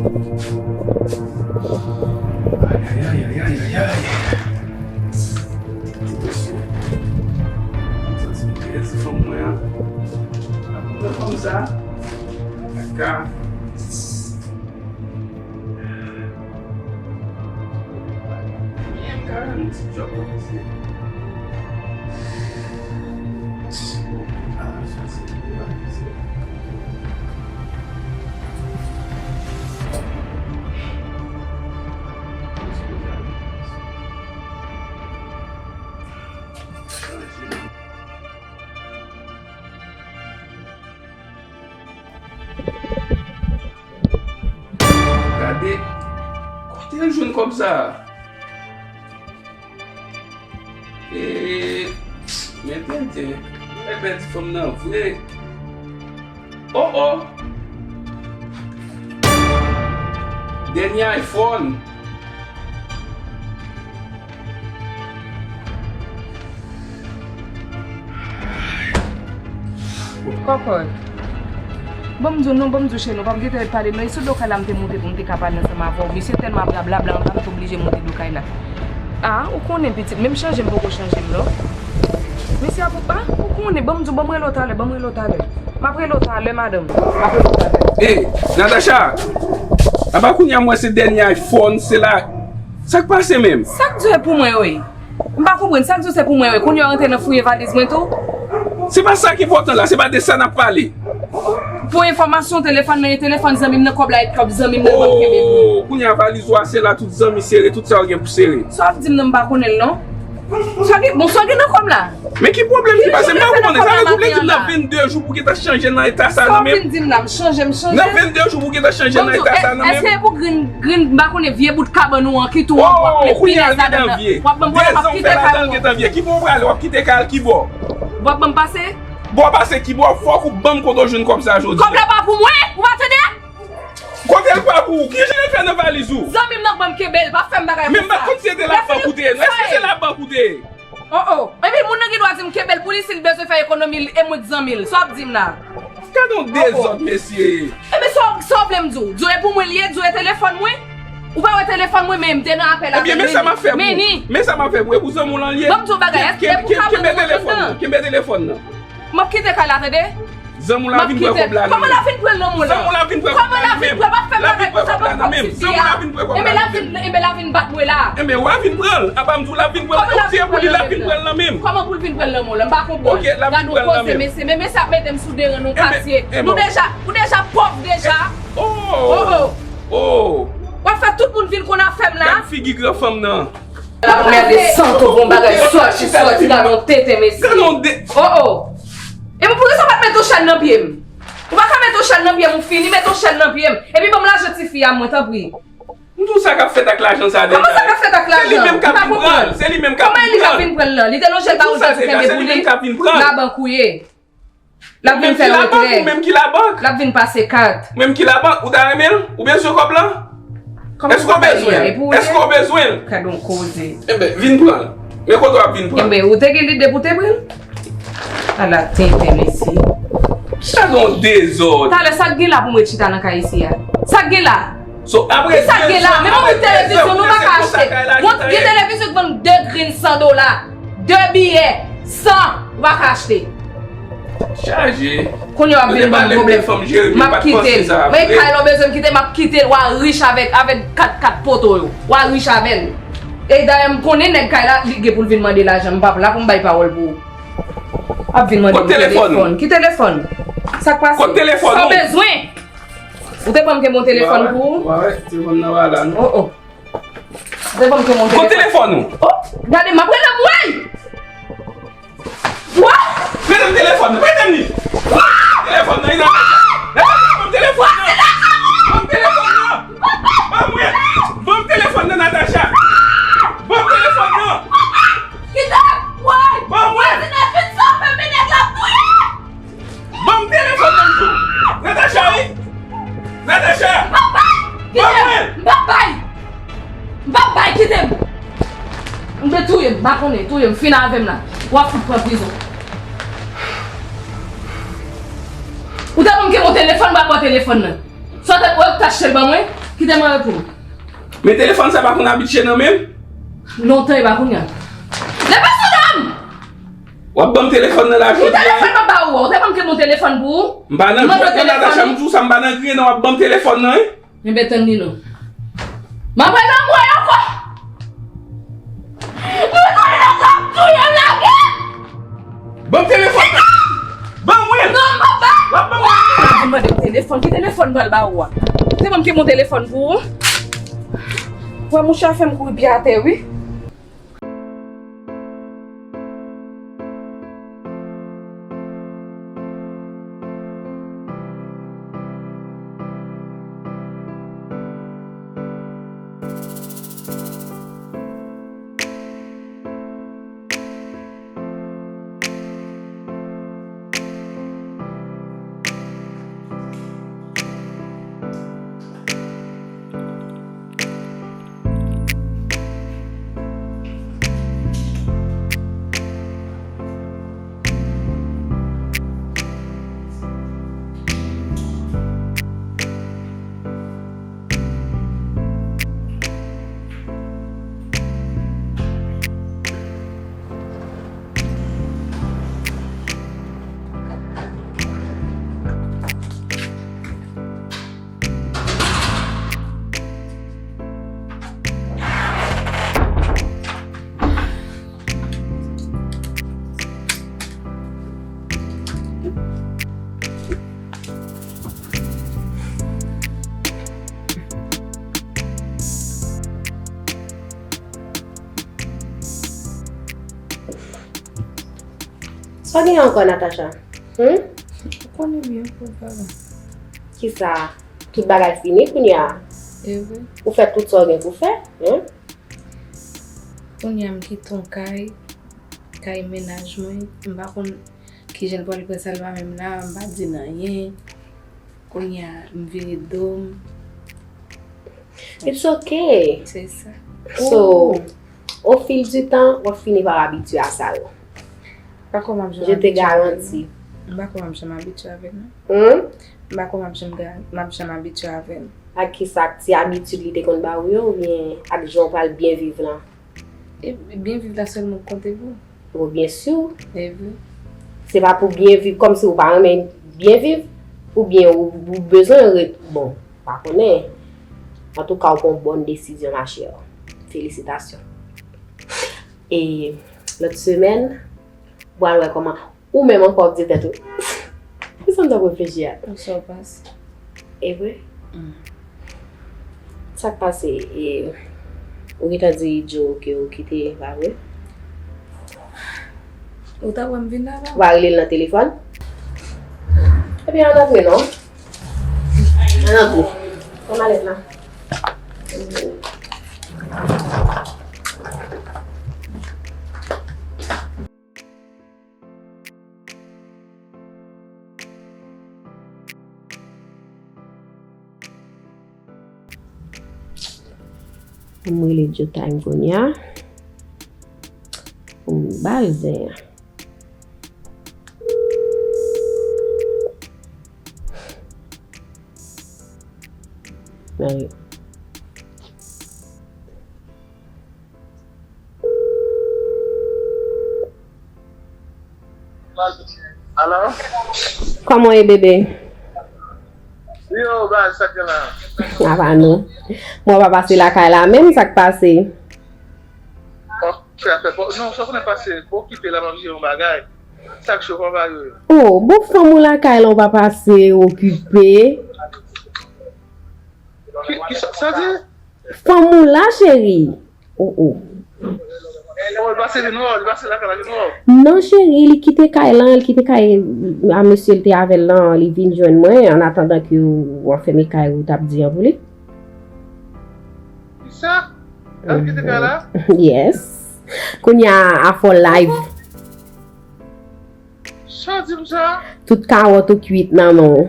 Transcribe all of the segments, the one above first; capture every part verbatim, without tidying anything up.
Ay, ay, ay, ay, ay, ay, ay. Ti mesye. M santi m pèdi fanm mwen an. Ap pran fanm sa. Kaka. Menm karann ti djòb la, mesye. Gade, kote l jwenn kòb sa a? E, men tenten, mwen pèdi fanm nan vre. Oh, oh! Dènye iPhone! Kòkòt. Ban m di w non, ban m di w cheri, w p ap gentan ret pale non. E sou do kay la m te moute pou m te ka pale ansanm avè w. Misye tèlman ap rablabla anba, m te oblije moute do kay la. A, ou konnen pitit, menm chanje m poko chanje m non. Mesye ap, a, ou konnen, ban m di w, ban m rele w talè, ban m rele w talè. M ap rele w talè, madanm. M ap rele w talè. Ey, Natacha! Apa kounye a m wè se dènye iPhone, se la. Sa k pase menm? Sa k di w e pou mwen yo ye? M pa konprann, sa k di w se pou mwen yo ye? Kounye a w rantre nan fouye valiz mwen tou? Se pa sa ki enpòtan la, se pa de sa n ap pale. Pou enfòmasyon, telefòn nan e telefòn zanmi m nan, kòb la e kòb zanmi m nan, ban m kenbe pou ou. Oh, kounye a valiz ou a se la tout zanmi sere, tout sa yo gen pou sere. Sa w ap di m nan m pa konnen l non. Sa gen, bon, sa gen nan kòb la? Men ki pwoblèm ki pase? M pa konprann. Sa vle di w vle di m nan vennde jou pou gentan chanje nan eta sa nan menm? Sa w vin di m la, m chanje, m chanje. Nan vennde jou pou gentan chanje nan eta sa nan menm? Èske e pou grenn, grenn, m pa konnen, vye bout kabann ou an ki tou an, w ap met pinèz ladan l? W ap ban m pwoblèm, w ap kite kay ou an. Ki bò w prale? W ap kite kay al ki bò? W ap ban m pase? Bò pase ki bò? Fòk ou ban m kote w jwenn kòb sa jodi a. Kòb la pa pou mwen, ou pa tande? Kote l pa pou ou? Ki jan l fè nan valiz ou? Zanmi m nan k ban m kenbe l, pa fè m bagay konsa. Men m pa t konn si se te labank ou te ye non. Èske se labank ou te ye? Oh, oh. Epi moun nan gen dwa di m kenbe l pou li si l bezwen fè ekonomi l, e mwen k zanmi l. Sa w ap di m la? Gade yon dezòd, mesye. Ebyen, sa w, sa w vle m di w? Di w e pou mwen l ye, di w e telefòn mwen? Ou pa wè telefòn mwen, men m te nan apèl avè l. Ebyen, men sa m ap fè pou ou. Men sa m ap fè pou ou, e pou zanmi w lan l ye. Ban m di w bagay, èske e pou kabann ou an nan? Kenbe telefòn nan, kenbe telefòn nan. M ap kite kay la, tande. Zanmi w la vin pran kòb la nan men m. Kòman l ap vin pran l nan men w la? Zanmi w la vin pran kòb la nan men m. Kòman l ap vin pran? Pa fè m bagay konsa, pa fè m kòb sou ti a. Ebyen, l ap vin, ebyen, l ap vin bat mwen la. Ebyen, w a vin pran l. Apa m di w l ap vin pran l. Ou di e pou li, l ap vin pran l nan men m. Kòman pou l vin pran l nan men w la? M pa konprann. Ok, l ap vin pran l nan men m. Gade yon koze, mesye. Men, men sa ap mete m sou de ran nou, katye. Nou deja, nou deja pòv deja. Oh! Oh, oh! Oh! W ap fè tout moun vin konn afè m la. Gad figi gran fanm nan. Ap mède santo bon bagay, sòti, sòti, gade yon tenten, mesye. Gade yon de- Oh, oh. E pou kisa w pa t met yon chèn nan pye m? Ou pa ka met yon chèn nan pye m, ou fini met yon chèn nan pye m. Epi ban m lajan tifi a mwen, tanpri. M di w sa k ap fèt ak lajan sa a, Dènye. Kòman sa k ap fèt ak lajan? Se li menm k ap vin pran l. Se li menm k ap vin pran l. Kòman e li k ap vin pran l lan? Li te lonje l ba ou l pa t kenbe pou li. Labank ou ye. L ap vin fè retrè. Ou menm ki labank? Ou menm ki labank? L ap vin pase kat. Ou menm ki labank? Ou ta renmen l? Ou bezwen kòb lan? Èske w bezwen l? Èske w bezwen l? Gade yon koze. Enben, vin pran l. Men kote w ap vin pran l? Enben, ou te gen lide pou te pran l? Ala tenten, mesye. Sa gen yon dezòd. Talè, sa k gen la pou m ret chita nan kay isi a? Sa k gen la? So, apre dezan, apre dezan, ou te se konsa kay la gentan ye. Gen televizyon k vann de grenn san dola. De biyè, san, ou pa ka achte. Chaje. Kounye a w ap vin ban m pwoblèm. M ap kite l. Men kay la w bezwen m kite, m ap kite l. W a rich avèk, avèk kat, kat poto yo. W a rich avè l. E dayè, m konnen nèg kay la, li gen pou l vin mande lajan. M p ap la pou m bay pawòl pou ou. W ap vin mande m telefòn. Ki telefòn? Sa k pase? Sa w bezwen? Ou te ban m kenbe yon telefòn pou ou? Ou te ban m kenbe yon telefòn. Kot telefòn ou? Oh, gade, m ap rele m, woy! Woy! Prete m telefòn nan, prete m li! Telefòn nan, Natacha! Natacha, ban m telefòn nan! Ban m telefòn nan! Ban mwen! Ban m telefòn nan, Natacha! Ban m telefòn nan! Kite m! Woy! Ban mwen! Vwazin nan fin sa, fè men nèg la touye! Ban m telefòn nan, m di w. Natacha, wi. Natacha! M p ap bay! Kite m! M p ap bay! M p ap bay, kite m! M te touye m, m pa konnen, touye m, fin avè m la. W ap fout pran prizon. Ou te ban m kenbe yon telefòn, m pa pran telefòn nan. Sa w te, w te achte l ban mwen? Kite m reponn. Men telefòn sa pa konn abitye nan men m. Lontan e pa kounye a. Leve sou non m! W ap ban m telefòn nan la jodi a. Ki telefòn m ap ba ou a? Ou te ban m ke mon telefòn pou ou? M pa nan griyen non, Natacha, m di w sa, m pa nan griyen non, w ap ban m telefòn nan wi. Enben tann li non. M ap pran nan mwen ankò. Mwen konnen nan sa ap touye m lage. Ban m telefòn nan. Ban mwen. Non, m pa bay. W ap ban mwen. Ou di mande m telefòn, ki telefòn m pral ba ou a? Ou te ban m ke mon telefòn pou ou? Wè mouche a fè m kouri pye atè wi. Sa w gen ankò, Natacha? Hmm? Ou konnen byen pou bagay. Kisa? Tout bagay fini kounye a? E vre. Ou fè tout sa w gen pou fè, hein? Kounye a m kite yon kay, kay mennaj mwen. M pa konn kijan l pral pran sa l pa menm la, m pa di l anyen. Kounye a, m vire do m. It's okay. Se sa. So, au fil du temps, w ap fini pa abitye a sa yo. M pa kwè m ap janm abitye avè l non. Je te garantis. M pa kwè m ap janm abitye avè l non. Hmm? M pa kwè m ap janm ga-, m ap janm abitye avè l. Ak kisa, ak ti abitid li te konn ba ou yo, oubyen ak jan w pral byen viv lan? E byen viv la sèlman k konte pou ou. Bon, byen si. E vre. Se pa pou byen viv, kòmsi ou pa renmen byen viv, oubyen ou, ou bezwen ret, bon, pa konnen. Antouka, ou pran yon bòn desizyon, ma chère. Felisitasyon. E lòt semèn, ou pral wè kòman ou menm ankò w ap di tèt ou. Kisa m t ap reflechi a? Ou sa w pase. E vre? Mm. Sa k pase? E, ou gentan di Joe ke ou kite, pa vre? Ou ta wè m vin la, la? Ou pa rele l nan telefòn? Ebyen, ann antre non. Ann antre. Pran malèt la. Ann rele Joe Time kounye a. Pou m ba l zen an. Mèsi. Alo? Kòman w ye, bebe? Yo, baz, sa k gen la? Apa nou? Mwen pa pase lakay la menm, sa k pase? Ok, afè, bon, non, sa konnen pase, bon, okipe la, m ap jere yon bagay. Sa k cho, kòman bagay yo ye? Oh, bon, fanm ou lakay la, ou pa pase okipe? Ki, ki sa, sa di? Fanm ou la, cheri. Oh, oh. Oh, li pase vin wè w, li pase lakay la vin wè w. Non, cheri, li kite kay lan, li kite kay a mesye l te avè l lan, li vin jwenn mwen, an atandan ke w anfème kay ou t ap di an pou li. Kisa? Al kite kay la? Yes. Kounye a, a fò live. Sa w di m sa? Tout kawòt ou kwit nan men w.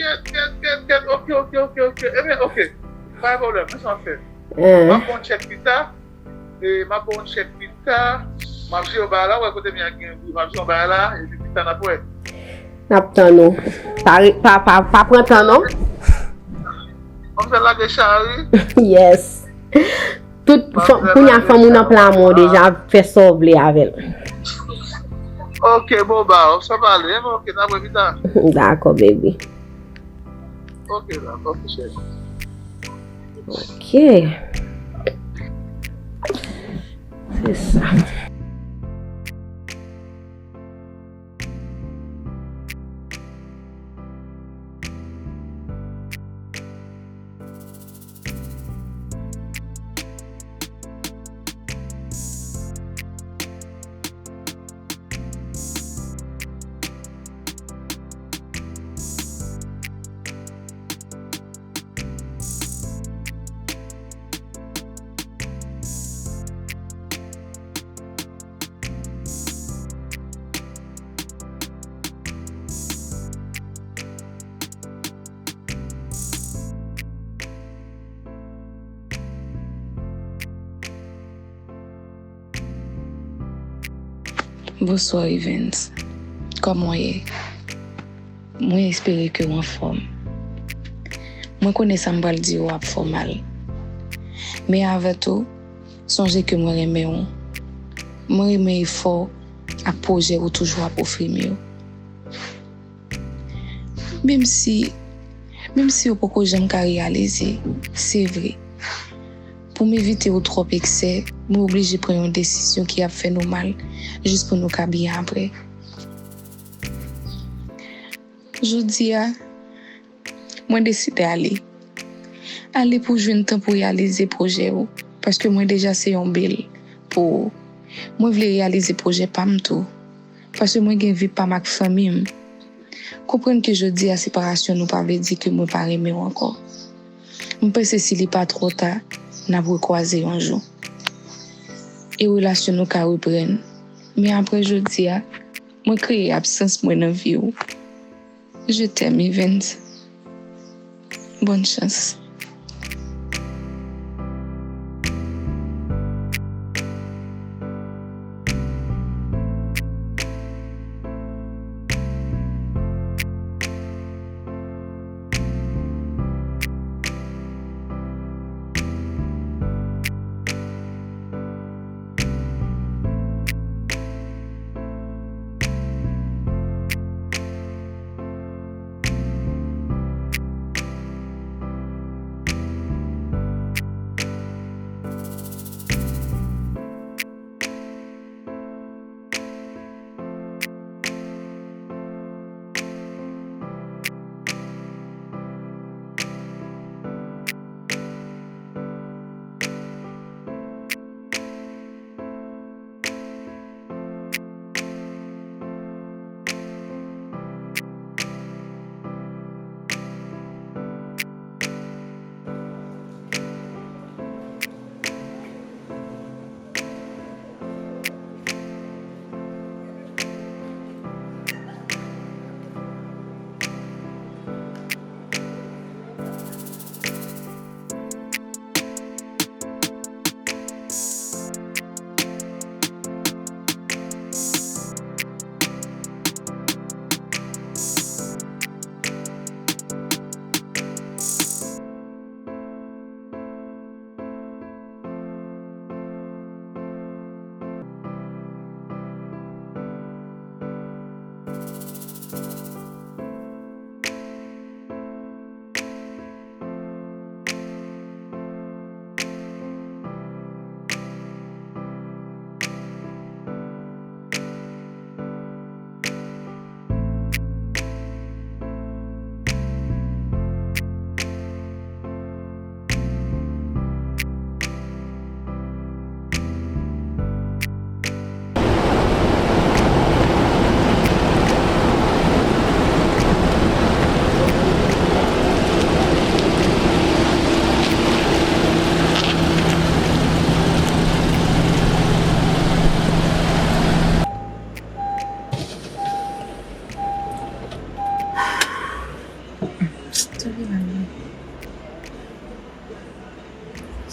Kèt, kèt, kèt, kèt. Ok, ok, ok, ok. Ebyen, ok. Pa gen pwoblèm. Men sa m ap fè. M ap ba w yon tchèk pita. E m ap ba w yon tchèk pita. M ap jere yon bagay la. Wè kote m ye a gen bri. M ap jere yon bagay la. Epi pita n ap wè. N ap tann ou. Pa re-, pa, pa, pa pran tan non. Manzè lage chari. Yes. Tout fanm, kounye a fanm ou nan plan mwen deja, fè sa w vle avè l. Ok, bon, ba, w sa pale, ok, n ap wè pita. Dakò, baby. Ok, dakò, cheri. Ok. Se sa. Bonswa, Evens. Kòman w ye? Mwen espere ke w anfòm. Mwen konnen sa m pral di w ap fè w mal. Men avan tou, sonje ke mwen renmen w. Mwen renmen efò w ak pwojè ou toujou ap ofri m yo. Menm si, menm si yo poko janm ka reyalize, se vre. Pou m evite w twòp eksè, mwen oblije pran yon desizyon ki ap fè nou mal, jis pou nou ka byen apre. Jodi a, mwen deside ale. Ale pou w jwenn tan pou w reyalize pwojè w, paske mwen deja se yon bil pou ou. Mwen vle reyalize pwojè pa m tou, paske mwen gen vi pa m ak fanmi m. Konprann ke jodi a separasyon nou pa vle di ke mwen pa renmen w ankò. M panse si li pa twò ta, n ap rekwaze yon jou. E relasyon nou ka reprann. Men apre jodi a, mwen kreye absans mwen nan vi w. Je t'aime, Evens. Bonne chance.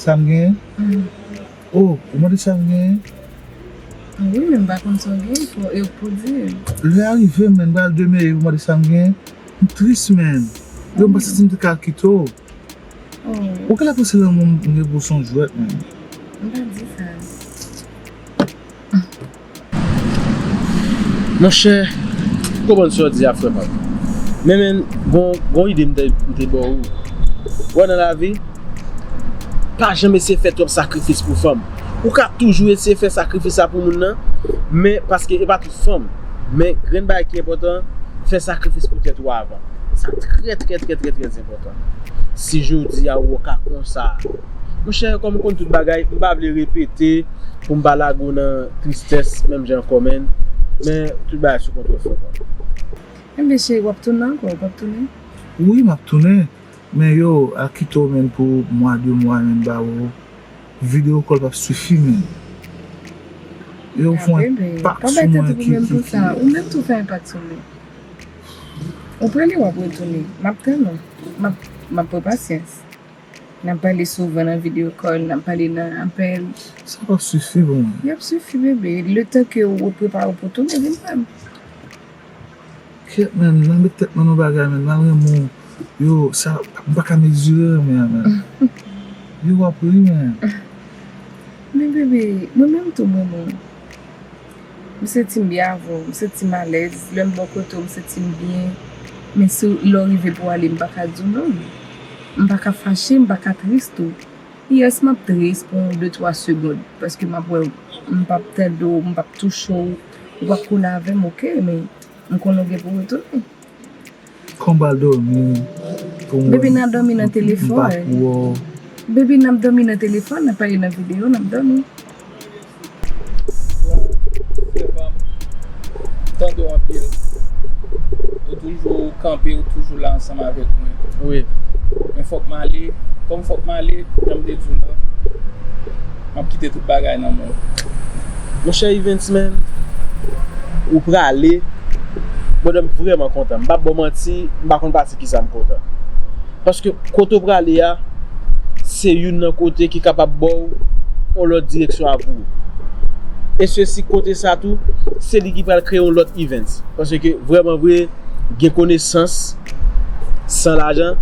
Sa m genyen? Mm. Oh, ou mande sa m genyen? Ah wi, men m pa konn sa w genyen pou, e pou di. Lè a rive, men, m pral demere pou mande sa m genyen. M tris, men. Yo, m pa santi m te ka kite w. Ou genlè panse lanmou m gen pou w se yon jwèt, menm. M pa di sa. Monchè, m konprann sa w di a, frè pa m. Men, men, gon, gon ide m te, m te ba w. Ou wè nan lavi, pa janm eseye fè twòp sakrifis pou fanm. Ou ka toujou eseye fè sakrifis sa pou moun nan, men paske e pa tout fanm. Men grenn bagay ki enpòtan, fè sakrifis pou tèt ou avan. Sa trè, trè, trè, trè, trè enpòtan. Si jodi a ou ka konsa, monchè, kòm ou konn tout bagay, m pa vle repete pou m pa lage w nan tristès, menm jan ankò, men, men tout bagay sou kontwòl, frè pa m. Enben, cheri, w ap tounen ankò, w ap tounen? Wi, m ap tounen. Men yo, al kite w, menm, pou mwa, de mwa, menm, ba ou. Video call p ap sifi, menm. Yo, fè yon enpak sou mwen ki, ki, ki. Ou menm tou fè enpak sou mwen. Ou prale, w ap retounen. M ap tann ou. M ap, m ap pran pasyans. N ap pale souvan nan video call, n ap pale nan apèl. Sa p ap sifi pou mwen. Y ap sifi, bebe. Letan ke ou prepare w pou tounen, vin wè m. Kèt, menm, nan met tèt mwen nan bagay, menm, nan renmen w. Yo, sa, m pa ka mezire renmen an, menm. Yo, w ap ri, menm. Men, bebe, mwen menm tou, mwen menm. M santi m byen avè w, m santi m alèz. Lè m bò kote w, m santi m byen. Men si w, lè w rive pou w ale, m pa ka di w non. M pa ka fache, m pa ka tris tou. Yes, m ap tris pou yon de, twa segonn, paske m ap wè w, m p ap tande w, m p ap touche w, ou p ap kole avè m, oke, men m konnen w gen pou w retounen. Kòman w pral dòmi pou mwen? Baby, n a dòmi nan telefòn. M pa pou wè w. Baby, n ap dòmi nan telefòn, n ap pale nan videyo, n ap dòmi. Bon, frè pa m, m tande w anpil. Ou toujou kanpe, ou toujou la ansanm avèk mwen. Wi. Men fòk m ale. Kòm fòk m ale, jan m te di w lan, m ap kite tout bagay nan men w. Monchè Evens, man, ou prale. Brother, m vrèman kontan. M p ap ba w manti, m pa konn pati kisa m kontan. Paske kote w prale a, se youn nan kote ki kapab ba w yon lòt direksyon a pou ou. E sesi kote sa tou, se li ki pral kreye yon lòt Evens. Paske vrèman vre, gen konesans san lajan.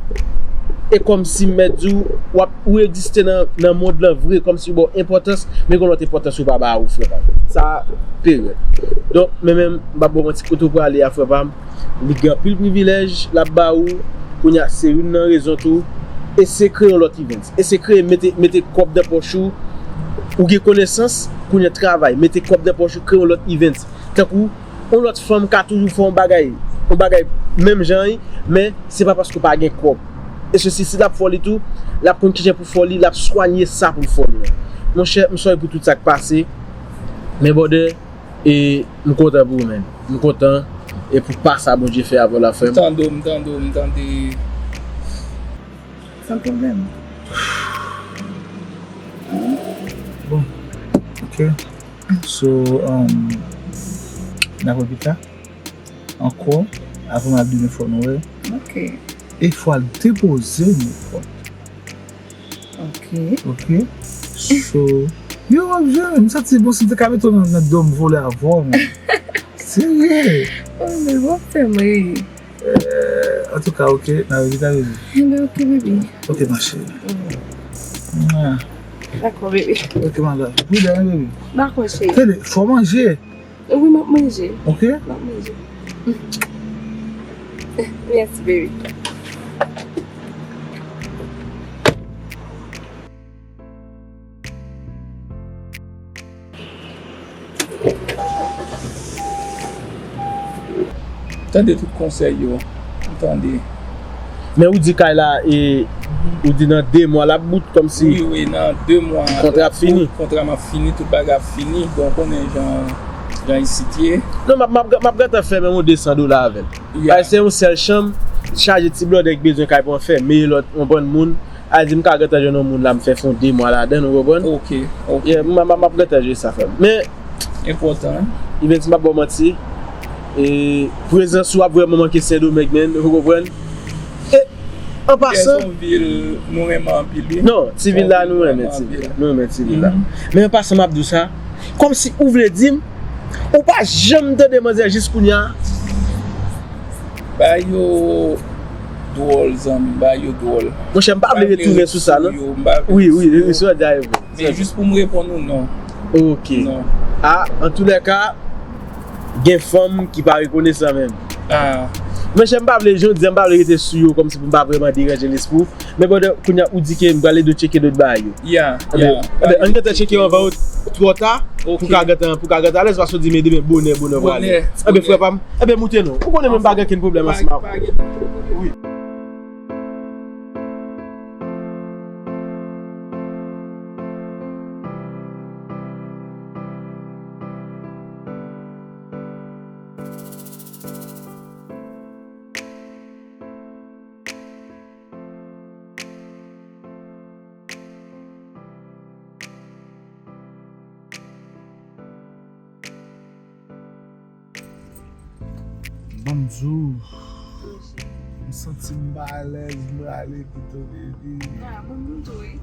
E kòmsi m mèt di w, w ap, ou egziste nan, nan mond lan vre, kòmsi yo ba w enpòtans, men gen yon lòt enpòtans yo pa ba ou, frè pa m. Sa, perèd. Donk, men menm, m p ap ba w manti, kote w prale a, frè pa m, li gen anpil privilèj l ap ba ou, kounye a se youn nan rezon tou. Eseye kreye yon lòt Evens. Eseye kreye, mete, mete kòb nan pòch ou. Ou gen konesans, kounye a travay, mete kòb nan pòch ou, kreye yon lòt Evens. Tankou, yon lòt fanm ka toujou fè yon bagay, yon bagay menm jan an, men se pa paske w pa gen kòb. E sesi, si l ap fè w li tou, l ap konn kijan pou fè w li, l ap swanye sa pou l fè w li menm. Monchè, m sòri pou tout sa k pase. Men brother, e m kontan pou ou, man. M kontan e pou pa sa Bondye fè avè w la, frè m. M tande w, m tande w, m tande. San pwoblèm. Bon, ok. So, um, n ap wè pita. Ankò, apre m ap di nou fò nou wè. Ok. E fò al depoze nou fò. Ok. Ok. So, yo, w ap jere. M santi, bon, si m te ka mete w nan, nan dòm vole avè w, men. Serye. Oh, men w ap fè m ri. Eh, antouka, ok, n a revitalize. Enben, ok, bebe. Ok, ma chérie. Mwa. Dakò, bebe. Ok, ma love. Prudent, hein, bebe. Dakò, cheri. Tande, fò manje. Wi, m ap manje. Ok? M ap manje. Mèsi, bebe. Tande tout konsèy yo. Tande. Men ou di kay la, e, ou di nan de mwa l ap bout, kòmsi. Wi, wi, nan de mwa. Kontra ap fini. Kontra m ap fini, tout bagay ap fini. Bon, ou konnen jan, jan isit ye. Non, m ap, m ap, m ap gentan fè menm yon de san dola avè l. Yeah. Paske se yon sèl chanm, chaje ti blòdè ki bezwen kay pou anfèmen lòt, yon bann moun. A di m ka gentan jwenn yon moun la, m fè fon de mwa ladan l, ou konprann? Ok, ok. Yeah, m, m, m ap gentan jere sa, frè m. Men, enpòtan, wi. Evens, m p ap ba w manti. E, prezans ou ap vrèman manke Sendomeng, man, ou konprann? E, an pasan. Pèsonvil, nou renmen anpil, wi. Non, ti vil la, nou renmen ti vil la. Nou renmen ti vil la. Mhm. Men an pasan, m ap di w sa. Kòmsi ou vle di m, ou pa janm tande manzè jis kounye a. Ba yo, dwòl, zanmi, bagay yo dwòl. Monchè, m pa vle retounen sou sa, non. Wi, wi, wi, sou sa, dayè vre. Men jis pou m reponn ou, non. Ok. Non. Ah, antoulèka, gen fanm ki pa rekonesan menm. Ah. Monchè, m pa vle, jodi a, m pa vle rete sou yo kòmsi pou m pa vrèman deranje lespri w. Men pandan kounye a, ou di ke m prale dwe tcheke dòt bagay yo. Ya, ya. Enben, ann gentan tcheke yo anvan twò ta, pou ka gentan, pou ka gentan alèz, paske w di men demen bonè, bonè w prale. Enben, frè pa m, enben, moute non. Ou konnen menm pa gen okenn pwoblèm ansanm avè w. Wi. Ban m di w, m santi m pa alèz, m prale kote w, baby. Ah, ban m di w tou, wi.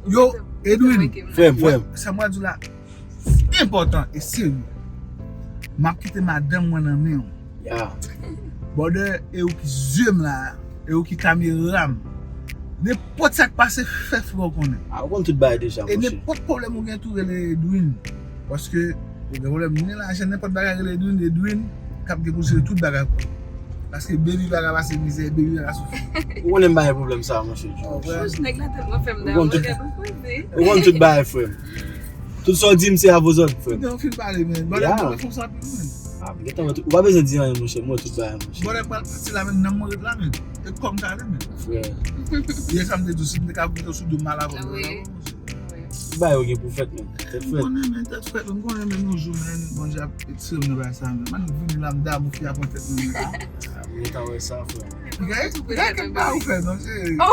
Yo, Edwin. Frè m, frè m. Sa m pral di w la, enpòtan e serye. M ap kite madanm mwen nan men w. Ya. Brother, e ou ki zye m la, e ou ki kamera m. Nenpòt sa k pase, fè frè w konnen. Ah, ou konn tout bagay deja, monchè. E nenpòt pwoblèm ou gen tou, rele Edwin. Paske, ou gen pwoblèm, ni lajan, nenpòt bagay, rele Edwin, Edwin k ap gen pou l jere tout bagay pou ou. Paske baby pa ka pase mizè, baby pa ka soufri. Ou konnen m pa gen pwoblèm sa, monchè. Monchè, nèg la tèlman fè m damou, gade ou poze. Ou konn tout bagay, frè m. Tout sa w di m, se avozòd, frè m. Ou fin pale, men. Bòdè, m renmen fanm sa anpil, men. Ah, m gentan wè tout, ou pa bezwen di anyen, monchè, m wè tout bagay, monchè. Bòdè pral pati la, men, nanm mwen ret la, men. E kò m kale, men. Frè. Yè sa m te di w, si m te ka kite w sou do m, m al avè w, monchè. Tout bagay yo gen pou fèt, men. Tèt frèt. M konnen, men, tèt frèt, m konnen, men, yon jou, men, Bondye ap retire m nan bagay sa, men. M annik vini la, m damou fi a pran tèt mwen, men. Ah, m gentan wè sa, frè. Gade, gade kèk bagay ou fè, non, cheri. Oh,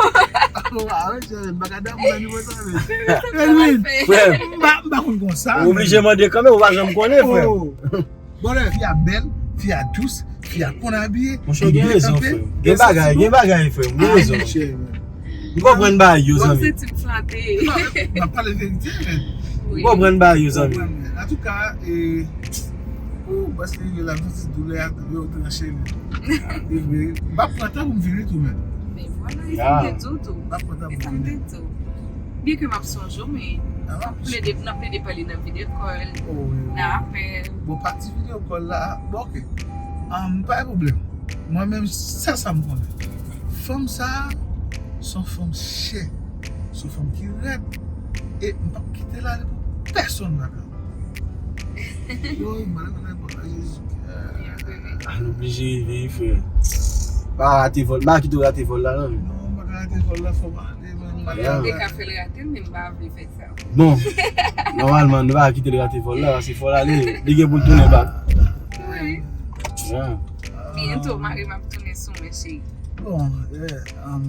ah, wi, cheri, m pa ka damou nan nivo sa, men. Frè m. M pa, m pa konn konsa, men. Ou oblije mande kanmenm, ou pa janm konnen, frè m. Oh. Bòdè, fi a bèl, fi a dous, fi a konn abiye. Monchè, gen rezon, frè m. Gen bagay, gen bagay, frè m, gen rezon. M konprann bagay yo, zanmi. Bon, se ti m flate. M ap pale verite, men. M konprann bagay yo, zanmi. Antouka, e, ou, paske yo la, tout ti doulè a, yo tranche, men. E vre. M ap pran tan pou m vini tou, men. Men vwala, e sa m te di w tou. M ap pran tan pou m vini. E sa m te di w. Byen ke m ap sonje w, men n ap plede, n ap plede pale nan video call, nan apèl. Bon, pati video call la, bon, ok. Ahn, pa gen pwoblèm. Mwen menm, sèl sa m konnen. Fanm sa a, se yon fanm chè. Se yon fanm ki rèd. E m p ap kite l ale pou pèsonn, pa ka. Woy, malere pa Jezi. Ah, nou oblije rive, wi, frè. Pa rate vòl, pa kite w rate vòl la, non. Non, pa ka rate vòl la, fò pa rate, men. Mwen te ka fè l rate l, men m pa vle fè sa. Bon, nòmalman, nou pa ka kite l rate vòl la, paske fò l ale, li gen pou l tounen bak. Wi. Byento, mari m ap tounen sou mwen, cheri. Bon, yeah, um,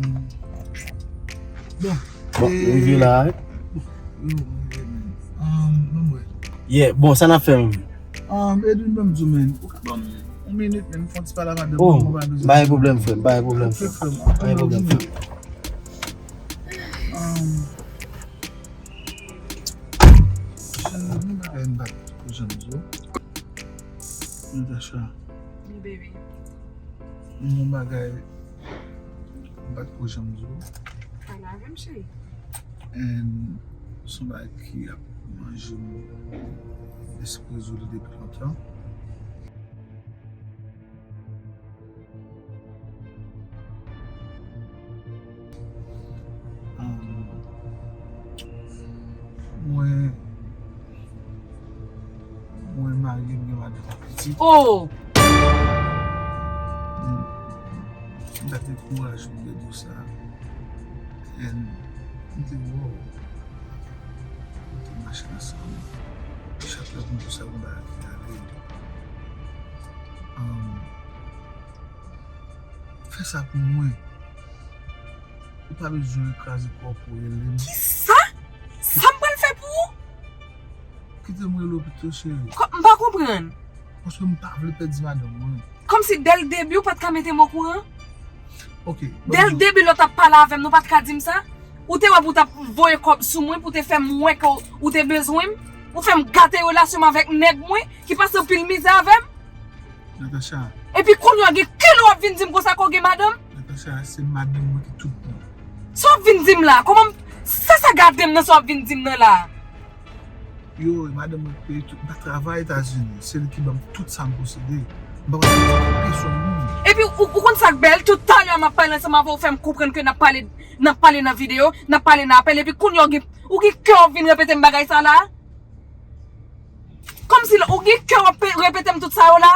bon. Bon, nou rive la, wi. Wi, wi, wi, men. Um, ban m wè. Yeah, bon, sa n ap fè, menm? Um, Edwin, ban m di w, men. Ou ka ban m yon minit, men, m fè yon ti pale a madanm mwen, mwen pa bezwen. Oh, pa gen pwoblèm, frè m, pa gen pwoblèm, frè m. Ok, frè m. Pa gen pwoblèm, frè m. Um, cheri, m pa ka, m pa t ko janm di w. Natasha. Wi, baby. M gon bagay m pa t ko janm di w. Pale avè m, cheri. And se yon bagay ki ap manje m lespri, zo li depi lontan. Um, mwen, mwen marye, m gen madanm ak pitit. Oh! M, m pa t gen kouraj pou m te di w sa. And m te, wow. M te mache ansanm. Chak lè pou m di w sa, yon bagay ki ale. Um, Fè sa pou mwen. Ou pa bezwen kraze kò w pou w rele m. Kisa? Sa m pral fè pou ou? Kite m rele w pito, cheri. Kò, m pa konprann. Paske m pa vle pèdi madanm mwen. Kòmsi dèldebi ou pa t ka mete m okouran? Ok. Dèldebi lè w t ap pale avè m, nou pa t ka di m sa? Ou te wè pou w t ap voye kòb sou mwen, pou w te fè m wè ke w, ou te bezwen m? Ou fè m gate relasyon m avèk nèg mwen, ki pase anpil mizè avè m? Natacha. Epi kounye a gen kilè w ap vin di m konsa ke w gen madanm? Natacha, se madanm mwen ki tout mwen. Sa w ap vin di m la? Kòman m, sa sa gade m nan sa w ap vin di m nan la? Yo, madanm mwen k peye tout, m pa travay Etazini, se li ki ban m tout sa m posede. M pa pral fè ti koupe sou moun. Epi ou, ou konn sa k bèl, tout talè m ap pale ansanm avè w, fè m konprann ke n ap pale, n ap pale nan videyo, n ap pale nan apèl, epi kounye a w gen, ou gen kè w vin repete m bagay sa la? Kòmsi ou gen kè w ap pe-, repete m tout sa yo la?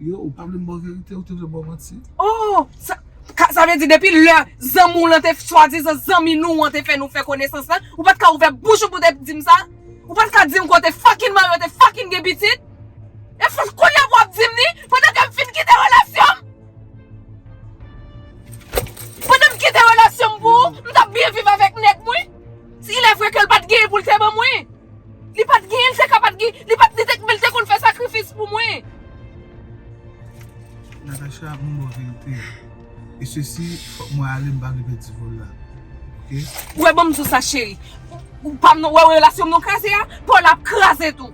Yo, ou pa vle m ba w verite, ou te vle m ba w manti? Oh, sa, ka, sa vle di depi lè zanmi w lan te, swadizan zanmi nou an te fè nou fè konesans lan, ou pa t ka ouvè bouch ou pou te di m sa? Ou pa t ka di m ke w te fucking marye, w te fucking gen pitit? E fòk kounye a pou w ap di m li, pandan ke m fin kite relasyon m? Pandan m kite relasyon m pou ou, m t ap byen viv avèk nèg mwen. Il est vrai ke l pa t genyen pou l te ban mwen. Li pa t genyen, li te ka pa t gen, li pa t, li te, men li te konn fè sakrifis pou mwen. Natacha, m ba w verite. E sesi, fòk mwen ale, m pa vle pèdi vòl la. Oke? Ou wè, ban m di w sa, cheri. Ou pa m non, wè, wè relasyon m non kraze a, Paul ap kraze tou.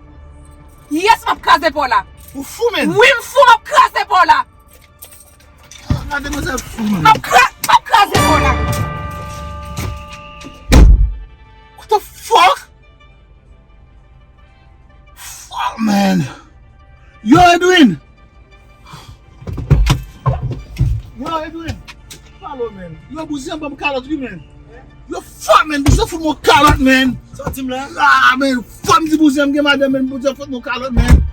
Yes, m ap kraze Paul la. Ou fou, menn? Wi, m fou, m ap kraze Paul la. Ah, gade manzè fou, menn. M ap kra-, m ap kraze Paul la. What the fuck? Fuck, man. Yo, Edwin! Yo, Edwin! Palo, man. Yo, Bouzen ban m kalòt, wi, man. Yo, fuck, man. Bouzen fout m yon kalòt, man. Sa w di m la? Ah, man. Fuck, m di Bouzen m gen madanm, man. Bouzen fout m yon kalòt, man.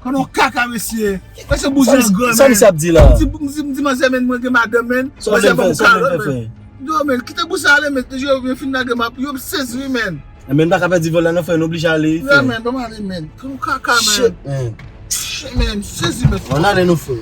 Kòm yon kaka, mesye. Mesye, Bouzen gran, man. Sa misye ap di la? M di, m di, m di manzè, man, mwen gen madanm, man. Manzè ban m kalòt, man. Yo, men, kite bous sa ale, men, yo, yo fin lage m ap, yo, m sezi, wi, men. Enben, n pa ka pèdi vòl la, non, frè, n oblije ale, frè. Wi, men, ban m ale, men. Kòm kaka, men. Shit, men. Shit, men, m sezi, men. Ann ale, non, frè.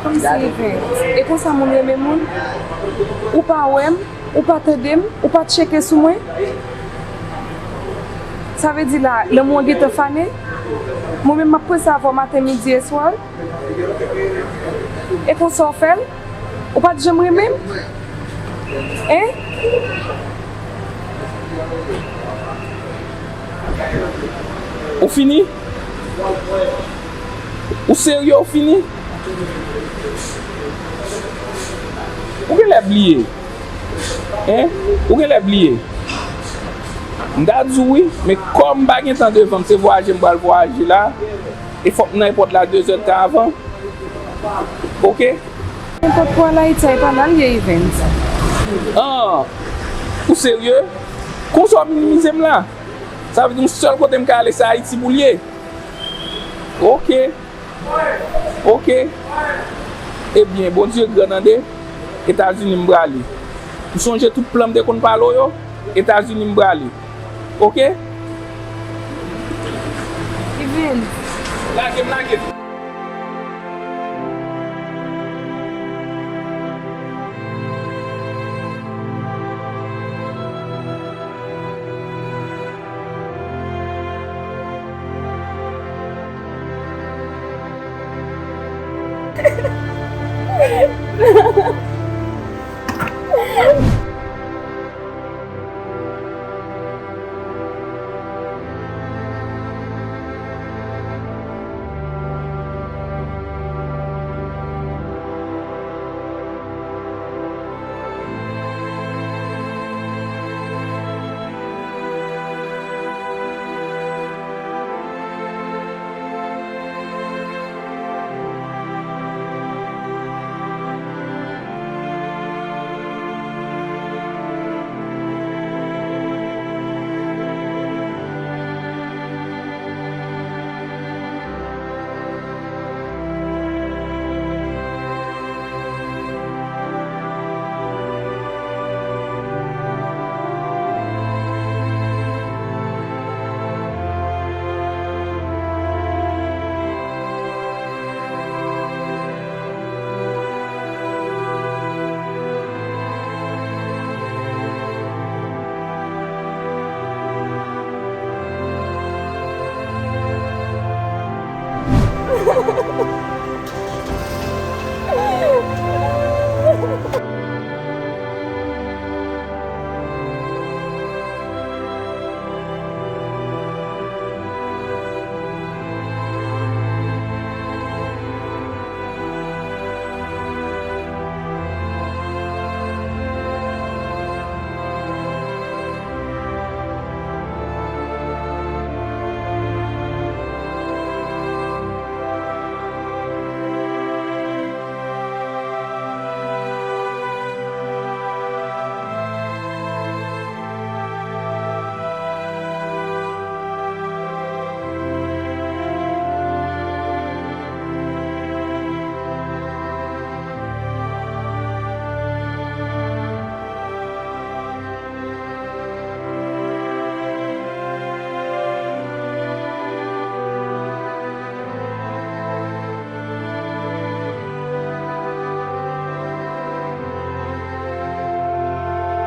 Kòmsi Evens, e konsa moun renmen moun? Ou pa wè m? Ou pa tande m? Ou pa tcheke sou mwen? Sa vle di la, lanmou an gentan fane? Mwen menm m ap panse avè w maten, midi e swa. E konsa w fè l? Ou pa t janm renmen m? Hein? Ou fini? Ou serye, ou fini? Ou genlè bliye. Hein? Ou genlè bliye. M ta di w wi, men kòm m pa gen tan devan m, se vwayaje m pral vwayaje la, e fòk m nan èpòt la de zè tan avan. Oke? Nenpòt pou al Ayiti a, e pa la l ye, Evens. Ah, ou serye? Konsa w minimize m la? Sa vle di yon sèl kote m ka ale, se Ayiti pou l ye? Oke. Oke. Ebyen, Bondye gran tande. Etazini m prale. M sonje tout plan m te konn pale w yo. Etazini m prale. Oke? Evens. Lage m, lage m.